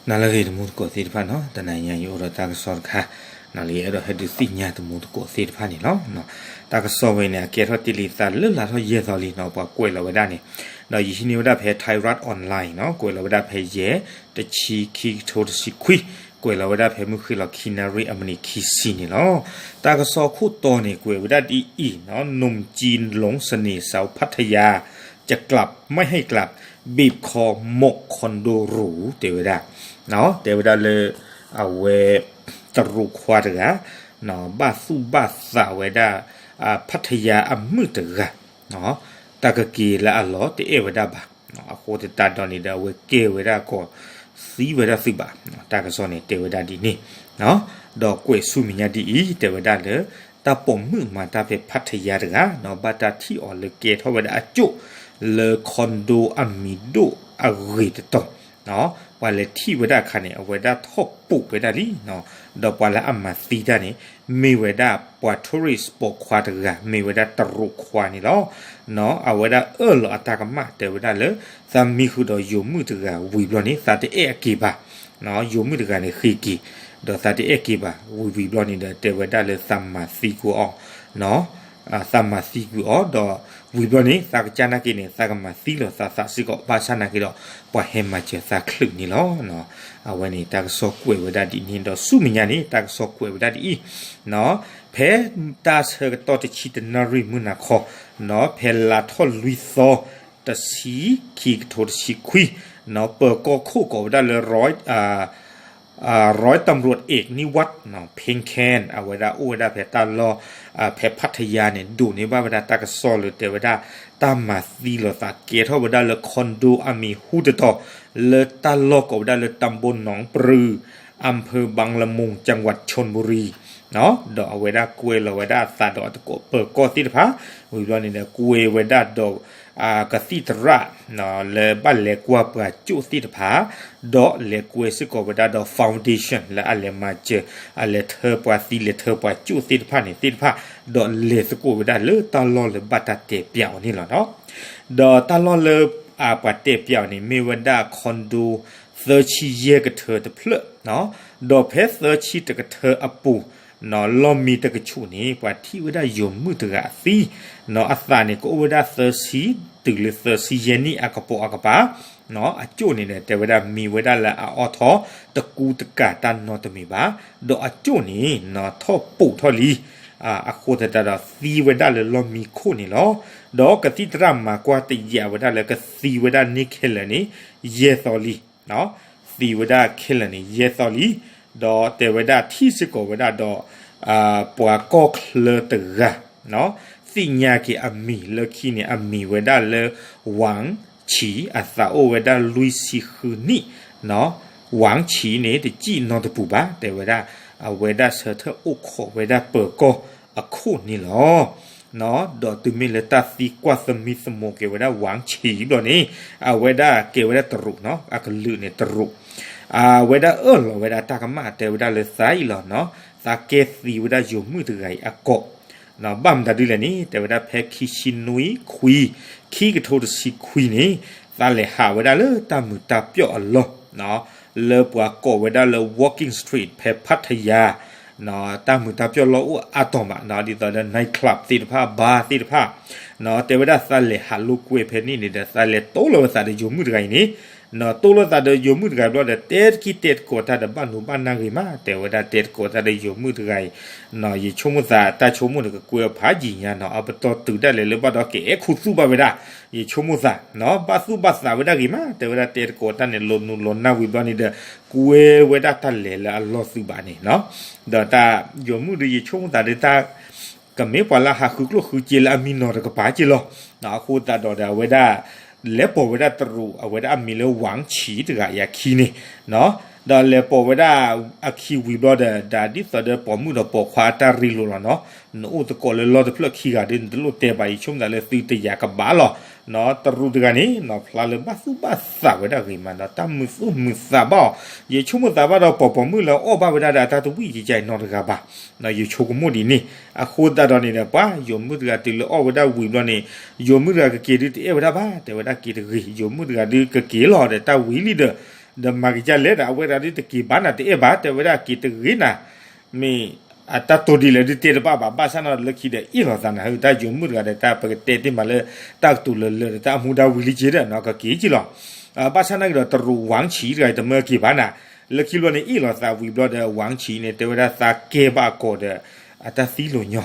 နၤလၢအဂ့ၤ တံၤသကိးသ့ၣ်တဖၣ်နီၤ, တနံၤညါအံၤအိၣ်ဒီးတၢ်ကစီၣ်တခါ နလၢအဲၣ်ဒိးဟဲဒုးသ့ၣ်ညါတံၤသကိးသ့ၣ်တဖၣ်န့ၣ်လီၤ. တၢ်ကစီၣ်ဝဲန့ၣ် အကဲထီၣ်တ့ၢ်လံသးလၢလါထီၣ်ယဲၢ်သီလံနီၤ, ပှၤကွဲးလီၤဝဲဒၣ်န့ၣ်, ဒီးယဟံးန့ၢ်ဝဲဒၣ်ဖဲ Thairath Online နီၤ, ကွဲးလီၤဝဲဒၣ်ဖဲယဲၢ် တဆံ ခံကထိတဆံခွံ, ကွဲးလီၤဝဲဒၣ်ဖဲမုၢ်ဃ့ၢ်လီၤခံနၣ်ရံၣ်အမံးနံးခံဆံန့ၣ်လီၤ. တၢ်ကစီၣ်ခိၣ်တီန့ၣ် ကွဲးဝဲဒၣ်ဒ်အံၤနီၤ, နုမ်ကံလိင်စန့ၤ စၢဖးထယၤ จะกลับไม่ให้กลับ บีบคอหมกคอนโดหรู တဲဝဲဒၣ်, တဲဝဲဒၣ်လၢ အဝဲ တရူးခွါတဂၤ ဘၣ်သူၣ်ဘၣ်သးဝဲဒၣ် ဖးထယၤအမုၣ်တဂၤ တၢ်ကက့ၤလၢအလီၢ်တအဲၣ်ဝဲဒၣ်ဘၣ်. အဃိသတးဒီးန့ၣ်ဒီး အဝဲကဲဝဲဒၣ်ကီးသံဝဲဒၣ်သုးဘၣ်. တၢ်ကစီၣ်န့ၣ် တဲဝဲဒၣ်ဒ်န့ၣ်, ဒီးကွဲးဆူမဲာ်ညါဒ်အံၤ တဲဝဲဒၣ်လၢ တၢ်ပိာ်မုၣ်မၤတၢ်ဖဲဖးထယၤတဂၤ ဘၣ်တၢ်ထံၣ်အီၤလၢကဲထီၣ်ဝဲဒၣ်အကၠိၣ် လၢ condo အမံၤဒိၣ်အဂ့ၤတတီၤ ပှၤလဲၤထံၣ်ဝဲဒၣ်အခါန့ၣ် အဝဲဒၣ်ထီၣ်ပူးဝဲဒၣ်လံ, ဒီးပှၤလၢအမၤသံတၢ်န့ၣ် မ့ၢ်ဝဲဒၣ်ပှၤ tourist ပိာ်ခွါတဂၤ မ့ၢ်ဝဲဒၣ်တရူးခွါန့ၣ်လီၤ. အဝဲဒၣ်အၢၣ်လီၤအတၢ်ကမၣ် တဲဝဲဒၣ်လၢ သးမံဃုာ်ဒီးယိၤမုၣ်တဂၤဝံၤဘျီန့ၣ် သးတအဲၣ်အက့ၤဘၣ်. ယိၤမုၣ်တဂၤန့ၣ်ဃ့က့ၤ ဒီးသးတအဲၣ်က့ၤဘၣ်. ဝံၤဝံၤဘျီန့ၣ်ဒီး တဲဝဲဒၣ်လၢသးမၤသံကွံာ်အီၤ သးမၤသံကွံာ်အီၤဒီး ဝံၤဘျီန့ၣ် သးကစၢ်နာ်က့န့ၣ် သးကမၤသံလီၤသးသးစ့ၢ်ကီး ဘၣ်ဆၣ်နာ်က့ဒီး ပှၤဟဲမၤစၢၤသးချုးန့ၣ်လီၤ. အဝဲန့ၣ် တၢ်ကစီၣ်ကွဲးဝဲဒၣ်ဒ်န့ၣ်ဒီး ဆူမဲာ်ညါန့ၣ် တၢ်ကစီၣ်ကွဲးဝဲဒၣ်ဒ်အံၤ, ဖဲတၢ်ဆၢကတီၢ်တဆံတနၣ်ရံၣ်မုၢ်နၤခီ ဖဲလါထီၣ်လွံၢ်သီ တဆံ ခံကထိတဆံခွံ ပၢၤကီၢ်ခိၣ်ကိးဝဲဒၣ်လၢ ร้อยตำรวจเอกนิวัฒน์ เพ็งแคน အဝဲဒၣ်အိၣ်ဝဲဒၣ်ဖဲတၢ်လီၢ် ဖဲဖးထယၤန့ၣ် ဒိးန့ၢ်ဘၣ်ဝဲဒၣ်တၢ်ကစီၣ်လၢတဲဝဲဒၣ် တၢ်မၤသံလီၤသးကဲထီၣ်ဝဲဒၣ်လၢ condo အမံၤဟူတတီၤ လၢတၢ်လီၢ်ကိးဝဲဒၣ်လၢ ตำบลหนองปลือ อำเภอบางละมุง จังหวัดชลบุรี ဒီးအဝဲဒၣ်ကွဲးလီၤဝဲဒၣ်အသးဒီးအသကိးပၢၤကီၢ်သ့ၣ်တဖၣ် ဝံၤဘျီန့ၣ်ဒီး ကွဲးဝဲဒၣ်ဒီး ကသံၣ်သရၣ် လၢဘၣ်လဲၤကွၢ်ပှၤကၠိၣ်သ့ၣ်တဖၣ် ဒီးလဲၤကွဲးစ့ၢ်ကီးဝဲဒၣ်ဒီး foundation လၢအလဲၤမၤစၢၤ အလဲၤထၢပှၤသံ လဲၤထၢပှၤကၠိၣ်သ့ၣ်တဖၣ်န့ၣ်သ့ၣ်တဖၣ် ဒီးလဲၤသကိးဝဲဒၣ်လၢတၢ်လီၢ်လၢဘၣ်တၢ်တဲပၠးအီၤန့ၣ်လီၤ. ဒီးတၢ်လီၢ်လၢ ပှၤတဲပၠးအီၤန့ၣ် မ့ၢ်ဝဲဒၣ် condo သၢဆံယဲၢ်ကထၢတဖျၢၣ် ဒီးဖဲသၢဆံတကထၢအပူၤ လီၢ်မံတကဆူးန့ၣ် ပှၤထံၣ်ဝဲဒၣ်ယိၤမုၣ်တဂၤအသံ အသးန့ၣ် ကအိၣ်ဝဲဒၣ်သၢဆံ တုၤလၢသၢဆံယဲၢ်နံၣ်အကပိာ်အကပၤ အကၠိၣ်န့ၣ်ဒီး တဲဝဲဒၣ်မံၤဝဲဒၣ်လၢအအိၣ်ထီၣ်တကူတကၤတၢ်နီတမံၤဘၣ်, ဒီးအကၠိၣ်န့ၣ် ထီၣ်ပိာ်ထီၣ်လံ, အဃိသတးဒီးသံဝဲဒၣ်လၢလီၢ်မံခိၣ်န့ၣ်လီၤ. ဒီးကသံၣ်သရၣ်မၤကွၢ်တယာ်ဝဲဒၣ်လၢကသံဝဲဒၣ်န့ၣ်ခဲလၢာ်န့ၣ် ယဲၢ်သီလံ သံဝဲဒၣ်ခဲလၢာ်န့ၣ် ယဲၢ်သီလံ, ဒီးတဲဝဲဒၣ်ထံၣ်စ့ၢ်ကီးဝဲဒၣ်ဒီး ပှၤကီၢ်ချၢတဂၤ သ့ၣ်ညါက့ၤအမံၤလၢခံန့ၣ် အမံၤဝဲဒၣ်လၢ ဝၣ်ဆံၣ် အသးအိၣ်ဝဲဒၣ်လွံၢ်ဆံဃုနံၣ်, ဝၣ်ဆံၣ်န့ၣ် တစံၣ်နီတပူၤဘၣ် တဲဝဲဒၣ်, အဝဲဒၣ်ဆၢထၢၣ်အိၣ်ခိးဝဲဒၣ်ပၢၤကီၢ်အခိၣ်န့ၣ်လီၤ. ဒီးတုၤမ့ၢ်လၢတၢ်သံကွၢ်သမံသမိးက့ၤဝဲဒၣ် ဝၣ်ဆံၣ် ဘျီန့ၣ် အဝဲဒၣ်ကဲဝဲဒၣ်တရူးနီၤ အကလုာ်န့ၣ်တရူး, အဝဲဒၣ်အၢၣ်လီၤဝဲဒၣ်တၢ်ကမၣ် တဲဝဲဒၣ်လၢသးအံၤလီၤနီၤ သးကဲသံဝဲဒၣ်ယိၤမုၣ်တဂၤအံၤအကိာ်, ဘၣ်မတၤဒ်လဲၣ်န့ၣ် တဲဝဲဒၣ်ဖဲခံဆံနွံခွံ ခံကထိတဆံခွံန့ၣ် သးလဲၤဟးဝဲဒၣ်လၢတၢ်မုာ်တၢ်ပျီၣ်အလီၢ် လၢပှၤကိးဝဲဒၣ်လၢ Walking Street ဖဲဖးထယၤ တၢ်မုာ်တၢ်ပျီၣ်လီၢ်အိၣ်အါတီၢ်မး ဒ်သိးဒီး night club သ့ၣ်တဖၣ် bar သ့ၣ်တဖၣ်, တဲဝဲဒၣ်သးလဲၤဟးလိာ်ကွဲဖဲန့ၣ်န့ၣ်ဒီး သးလဲၤတိၢ်လိာ်ဝဲသးဒီးယိၤမုၣ်တဂၤအံၤန့ၣ်, တိၢ်လိာ်သးဒီးယိၤမုၣ်တဂၤအံၤဘျီဒီး တဲတကံၢ်တဲတကိးတၢ်ဒီးဘၣ်နူၤဘၣ်နၢ်ဂ့ၤမး တဲဝဲဒၣ်တဲတကိးတၢ်ဒီးယိၤမုၣ်တဂၤအံၤ, ယဆိကမိၣ်သးတၢ်ဆိကမိၣ်န့ၣ် ကကွဲးအဖးယံာ်ညါနီၤ အပတီၢ်တုၤဒၣ်လဲာ်လၢဘၣ်ဒီးကအဲၣ်ခူသူၣ်ဘၣ်ဝဲဒၣ်, ယဆိကမိၣ်သး ဘၣ်သူၣ်ဘၣ်သးဝဲဒၣ်ဂ့ၤမး တဲဝဲဒၣ်တဲတကိးတၢ်န့ၣ် လိာ်နူၤလိာ်နၢ်ဝံၤဘျီန့ၣ်ဒီး ကွဲးဝဲဒၣ်တၢ်လဲၤလၢအလီၢ်သုးဘၣ်န့ၣ်, ဒီးတၢ်ယိၤမုၣ်ဒီးယဆိကမိၣ်သးဒီးတၢ် ကမ့ၢ်ပှၤလၢဟးဃုကျိၣ်ဃုစ့လၢအမံနီၤတကပၤက့လီၤ. အဃိသတးဒီးဒီးအဝဲဒၣ် လဲၤပိာ်ဝဲဒၣ်တရူး အဝဲဒၣ်အမံၤလၢဝၣ်ဆံၣ်တဂၤအံၤအခံန့ၣ်, ဒီးလဲၤပိာ်ဝဲဒၣ်အခံဝံၤဘျီဒီး ဒ်သိးဒီးပိာ်မုၣ်ဒီးပိာ်ခွါအတၢ်ရ့လိာ်လီၤနီၤ, နအိၣ်သကိးလၢလီၢ်တဖျၢၣ်ခံဂၤဒီး နတလိၣ်တဲဘၣ် ယဆိကမိၣ်သးလၢသုတယာ်ကဘၣ်လီၤ. တရူးတဂၤန့ၣ် ဖျါလၢဘၣ်သူၣ်ဘၣ်သးဝဲဒၣ်ဂ့ၤမးဒီး တၢ်မုာ်သူၣ်မုာ်သးဘၣ်အီၤ, ယဆိကမိၣ်သးဘၣ်ဒီးပိာ်ပိာ်မုၣ်လၢအီၣ်ဘၣ်ဝဲဒၣ်ဒီးအတၢ်တဝံၣ်ယယါအံၤနီတဂၤဘၣ် ယဆိကမိၣ်ဒ်န့ၣ်, အဃိသတးဒီးန့ၣ်ဒီး ပှၤယိၤမုၣ်တဂၤတုၤလၢအီၣ်ဝဲဒၣ်ဝံၤဘျီန့ၣ်, ယိၤမုၣ်တဂၤကက့ၤဒုးတအဲၣ်ဝဲဒၣ်ဘၣ် တဲဝဲဒၣ်က့ၤတဂ့ၤ, ယိၤမုၣ်တဂၤဒုးကက့ၤလီၤဒီးတၢ်ဝံၤလံဒီး, ဒီးမၤက့ၤဒ်လဲၣ်ဒီး အဝဲဒၣ်ဒုးတက့ၤဘၣ်နၤတအဲၣ်ဘၣ် တဲဝဲဒၣ်က့ၤတဂ့ၤနၤ, မ့ၢ်အတၢ်တိၢ်ဒံးလဲၣ်ဒုးတဲတဘၣ်ဘၣ် ဘၣ်ဆၣ်န့ၣ်လၢခံဒီးအ့ၣ်လိာ်သးနၤ တၢ်ယိၤမုၣ်တဂၤဒီးတၢ်ပကတဲတ့ၢ်မးလၢ တၢ်ကတိၤလၢလၢာ်ဒီးတၢ်အမူဒါဝံၤလံက့ၤဒီး နီၢ်ကက့ၤက့ၤလီၤ. ဘၣ်ဆၣ်နာ်က့ၤဒီးတရူး Wang Qi တဂၤတမၢက့ၤဘၣ်နၤ, လၢခံဘျီန့ၣ်အ့ၣ်လိာ်သးဝံၤဘျီဒီး Wang Qi န့ၣ် တဲဝဲဒၣ်သးကဲဘၣ်အကိာ်ဒီး အတၢ်သံလိာ်ညီ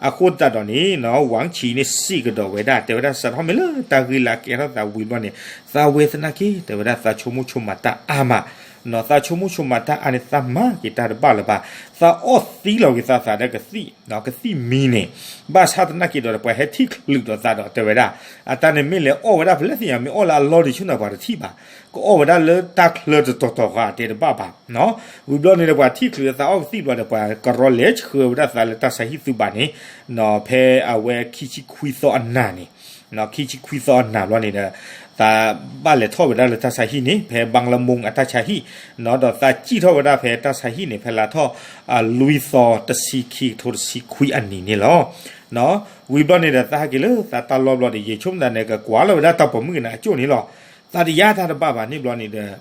အဃိသတးဒီးန့ၣ် Wang Qi န့ၣ်စံးကဒီးဝဲဒၣ် တဲဝဲဒၣ်စးထီၣ်မ့ၢ်လၢတၢ်ဂ့ၢ်လၢအကဲထီၣ်သးဝံၤဘျီန့ၣ် သးဝဲသနာ်က့ တဲဝဲဒၣ်သးဆိကမိၣ်ဆိကမးတၢ်အါမး, သးဆိကမိၣ်ဆိကမးတၢ်အါန့ၣ် သးမၤက့ၤတၢ်တဘၣ်လၢၤဘၣ်, သးအီၣ်သံလီၤက့ၤသးသးဒီးကသံၣ် ကသံၣ်မံန့ၣ်, ဘၣ်ဆၣ်သနာ်က့ဒီး ပှၤဟဲထံၣ်ချုးဒီးသးဒီး တဲဝဲဒၣ် အတၢ်န့ၣ်မ့ၢ်လဲၤအီၣ်ဝဲဒၣ်ဖဲလဲၣ်သ့ၣ်ညါ မ့ၢ်အီၣ်လၢအလီၢ်ဒံးဆူၣ်န့ၣ် ပှၤတထံၣ်ဘၣ်, ကအီၣ်ဝဲဒၣ်လၢတၢ်ချၢတတီၤတီၤဃီ အတဲတဘၣ်ဘၣ် ဝံၤဘျီန့ၣ်ဒီး ပှၤထံၣ်ချုးလၢသးအီၣ်ကသံၣ်ဘျီဒီး ပှၤကရီလဲၤဆှၢဝဲဒၣ်သးလၢတၢ်ဆါဟံၣ်သုးဘၣ်န့ၣ်, ဖဲအဝဲခံဆံခွံသီအနၤန့ၣ်, ခံဆံခွံသီအနၤဘျီန့ၣ်ဒီး သးဘၣ်လဲၤထီၣ်ဝဲဒၣ်လၢတၢ်ဆါဟံၣ်န့ၣ် ဖဲ Bank Lamong အတၢ်ဆါဟံၣ်, ဒီးသးစံၣ်ထီၣ်ဝဲဒၣ်ဖဲတၢ်ဆါဟံၣ်န့ၣ် ဖဲလါထီၣ် လွံၢ်သီ တဆံခံ ကထိတဆံခွံအနံၤန့ၣ်လီၤ. ဝံၤဘျီန့ၣ်ဒီး သးဟဲက့ၤလၢသးတၢ်လီၢ်ဘျီဒီး ယဆိကမိၣ်သးန့ၣ် ကကွၢ်လီၤဝဲဒၣ်တၢ်ပိာ်မုၣ်ကနၣ်အကၠိၣ်န့ၣ်လီၤ. သးတယါတၢ်တဘၣ်ဘၣ်န့ၣ်ဘျီန့ၣ်ဒီး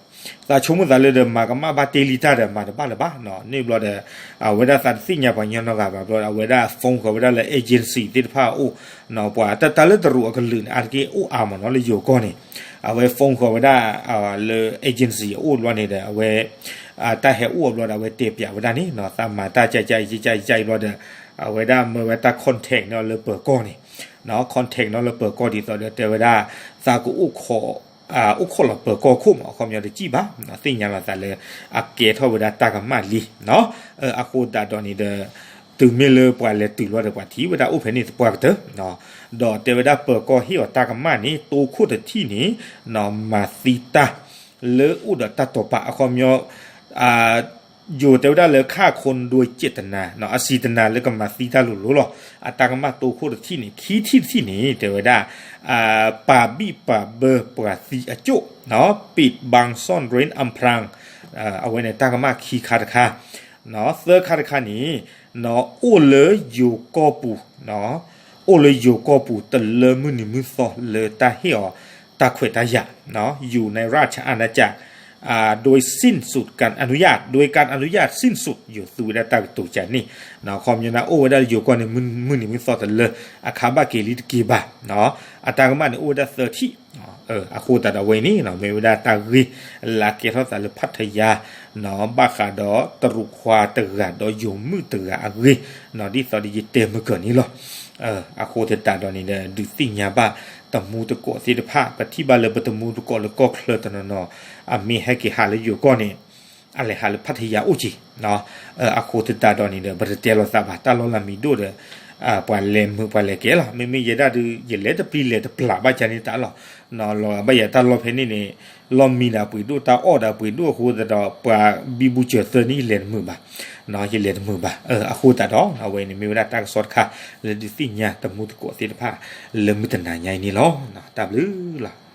သးဆိကမိၣ်သးလၢဒီးမၤကမၣ်ဘၣ်တ့လံတၢ်ဒီးမၤတဘၣ်လၢၤဘၣ်, န့ၣ်ဘျီဒီး အဝဲဒၣ်သးတသ့ၣ်ညါပှၤကညီနီတဂၤဘၣ်ဘျီဒီး အဝဲဒၣ် phone ဃီၤဝဲဒၣ်လၢ agency သ့ၣ်တဖၣ်အအိၣ်, ပှၤတၢ်တၢ်လၢတရူးအကလုာ်န့ၣ် အါတက့ၢ်အိၣ်အါမးနီၤလၢယိၤကီၢ်န့ၣ်, အဝဲ phone ဃီၤဝဲဒၣ် လၢ agency အအိၣ်ဘျီန့ၣ်ဒီး အဝဲ တၢ်ဟဲအိၣ်အဘျီဒီး အဝဲတဲပၠးဝဲဒၣ်န့ၣ် သးမၤတၢ်ကကကကဘျီဒီး အဝဲဒၣ်မၢဝဲတၢ် contact န့ၣ်လၢပၢၤကီၢ်န့ၣ်, contact န့ၣ်လၢပၢၤကီၢ်ဒ်သိးဒီး တဲဝဲဒၣ် သးကအိၣ်ခိး အိၣ်ခိးလီၤပၢၤကီၢ်ခိၣ်မး အခီပညီတစံၣ်ဘၣ်, သ့ၣ်ညါလီၤသးလၢ အကဲထီၣ်ဝဲဒၣ်တၢ်ကမၣ်လံ. အဃိသတးဒီးန့ၣ်ဒီး တုၤမ့ၢ်လၢပှၤလဲၤတုၤလီၤဒီး ပှၤထံၣ်ဝဲဒၣ်အိၣ်ဖဲန့ၣ်သပှၢ်ကတၢၢ်, ဒီးတဲဝဲဒၣ်ပၢၤကီၢ်ဟ့ၣ်အီၤတၢ်ကမၣ်န့ၣ် တိခိၣ်တထံၣ်န့ၣ် မၤသံတၢ် လၢအိၣ်ဒီးတၢ်တိာ်ပာ် အခီပညီ ယိၤတဲဝဲဒၣ်လၢ ခါခိၣ်ဒွဲၣ်စ့တနၤ အစံးတနၤလၢကမၤသံတၢ်လိၤလိၤလီၤ. အတၢ်ကမၣ်တိခိၣ်တထံၣ်န့ၣ် ခံထံၣ်တထံၣ်န့ၣ် တဲဝဲဒၣ် ပာ်ဘံၣ်ပာ်ဘၢပှၤသံအကၠိၣ်, ပိးဘၣ်စီၣ်ရ့ၣ်အဖျၢၣ်, အဝဲန့ၣ်တၢ်ကမၣ်ခံခါတခါ, သၢခါတခါန့ၣ် အိၣ်လၢယိၤကီၢ်ပူၤ အိၣ်လၢယိၤကီၢ်ပူၤတလၢမုၢ်နံၤမုၢ်သီလၢတၢ်ဟ့ၣ်အီၤတၢ်ခွဲးတၢ်ယာ်, ယူၤနၣ်ရၣ် အနၢ်ကၠၣ် ဒွဲၣ်စံၣ်စူး ကၣ်အနုယၣ် ဒွဲၣ်ကၣ်အနုယၣ်စံၣ်စူး ယိၤသူဝဲဒၣ်တၢ်ကတိၤကၢန့ၣ်, ခီပညီန့ၣ် အိၣ်ဝဲဒၣ်လၢယိၤကီၢ်န့ၣ် မုၢ်နံၤမုၢ်သီတလၢ အခါဘၣ်က့ၤလံတက့ၢ်ဘၣ်, အတၢ်ကမၣ်န့ၣ်အိၣ်ဝဲဒၣ်သၢထံၣ်, အဃိသတးဒီးအဝဲန့ၣ် မ့ၢ်ဝဲဒၣ်တၢ်ဂ့ၢ်လၢအကဲထီၣ်သးလၢဖးထယါ ဘၣ်ဃးဒီးတရူးခွါတဂၤဒီးယိၤမုၣ်တဂၤအဂ့ၢ်, ဒ်သိးဒီးယတဲမုၢ်ကၢၤန့ၣ်လီၤ. အဃိသတးဒီးန့ၣ်ဒီး ဒုးသ့ၣ်ညါဘၣ်တမူတကိးသ့ၣ်တဖၣ် ပထံၣ်ဘၣ်လၢပတမူတကိးလၢကီၢ်ချၢတနီၤနီၤ အမ့ၢ်ဟဲက့ၤဟးလၢယိၤကီၢ်န့ၣ် အလဲၤဟးလၢဖးထယါအိၣ်က့ၤ, အဃိသတးဒီးန့ၣ်ဒီး ပတတဲလိာ်သးဘၣ် တၢ်လီၢ်လၢမံၤဒိၣ်ဒီး ပှၤလဲၤမုာ်ပှၤလဲၤကဲလီၤ. မ့မ့ၢ်ယဲဒၣ်ဒုး ယလဲၤတပျံၤလဲၤတပျၢ်ဘၣ်ကန့ၣ်တၢ်လီၤ, လီၤဘၣ်ယၤတၢ်လီၢ်ဖဲန့ၣ်န့ၣ် လီၢ်မံဒီးပှ့ၤဒိၣ် တၢ်အီၣ်ဒီးပှ့ၤဒိၣ်အဃိသတးဒီး ပှၤဘံဘူစၢၤသၢန့ၣ် ယလဲၤတမုာ်ဘၣ်, ယလဲၤတမုာ်ဘၣ်. အဃိသတးဒီး အဝဲန့ၣ်မ့ၢ်ဝဲဒၣ်တၢ်ကစီၣ်တခါ လၢဒုးသ့ၣ်ညါတမူတကိးသ့ၣ်တဖၣ် လၢမုၢ်တနၤညါအံၤန့ၣ်လီၤ. တၢ်ဘျုးလီၤ.